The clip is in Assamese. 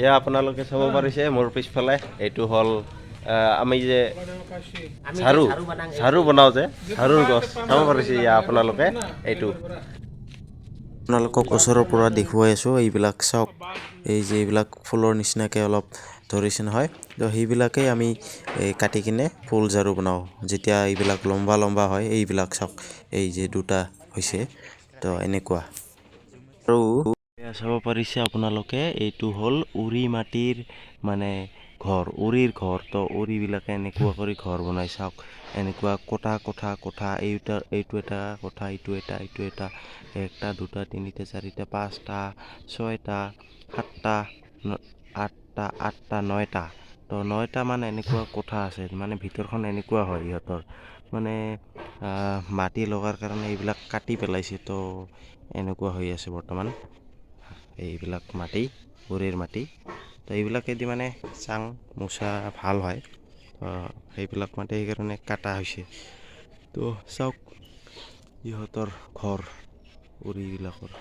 এয়া আপোনালোকে চাব পাৰিছে মোৰ পিছফালে, এইটো হ'ল আমি যে আমি যে ঝাৰু ঝাৰু বনাং। ঝাৰু বনাওঁ যে, ঝাৰুৰ গছ চাব পাৰিছে এয়া আপোনালোকে এইটো। আপোনালোকক ওচৰৰ পৰা দেখুৱাই আছোঁ। এইবিলাক চাওক, এই যে এইবিলাক ফুলৰ নিচিনাকৈ অলপ ধৰিছে নহয়, তো সেইবিলাকেই আমি এই কাটি কিনে ফুল ঝাৰু বনাওঁ, যেতিয়া এইবিলাক লম্বা লম্বা হয়। এইবিলাক চাওক, এই যে দুটা হৈছে, তো এনেকুৱা। আৰু এয়া চাব পাৰিছে আপোনালোকে, এইটো হ'ল উৰি মাটিৰ মানে ঘৰ, উৰিৰ ঘৰ। তো উৰিবিলাকে এনেকুৱা কৰি ঘৰ বনাই। চাওক, এনেকুৱা কোঠা কোঠা কোঠা, এইটা, এইটো এটা কোঠা, এইটো এটা, এইটো এটা, একটা, দুটা, তিনিটা, চাৰিটা, পাঁচটা, ছয়টা, সাতটা, আঠটা, আঠটা, নয়টা। তো 9টা মান এনেকুৱা কোঠা আছে। মানে ভিতৰখন এনেকুৱা হয় ইহঁতৰ। মানে মাটি লগাৰ কাৰণে এইবিলাক কাটি পেলাইছে, তো এনেকুৱা হৈ আছে বৰ্তমান। এইবিলাক মাটি, উৰিৰ মাটি। তো এইবিলাকেদি মানে চাং মোচা ভাল হয়, তো সেইবিলাক মাটি সেইকাৰণে কাটা হৈছে। তো চাওক ইহঁতৰ ঘৰ, উৰিবিলাকৰ।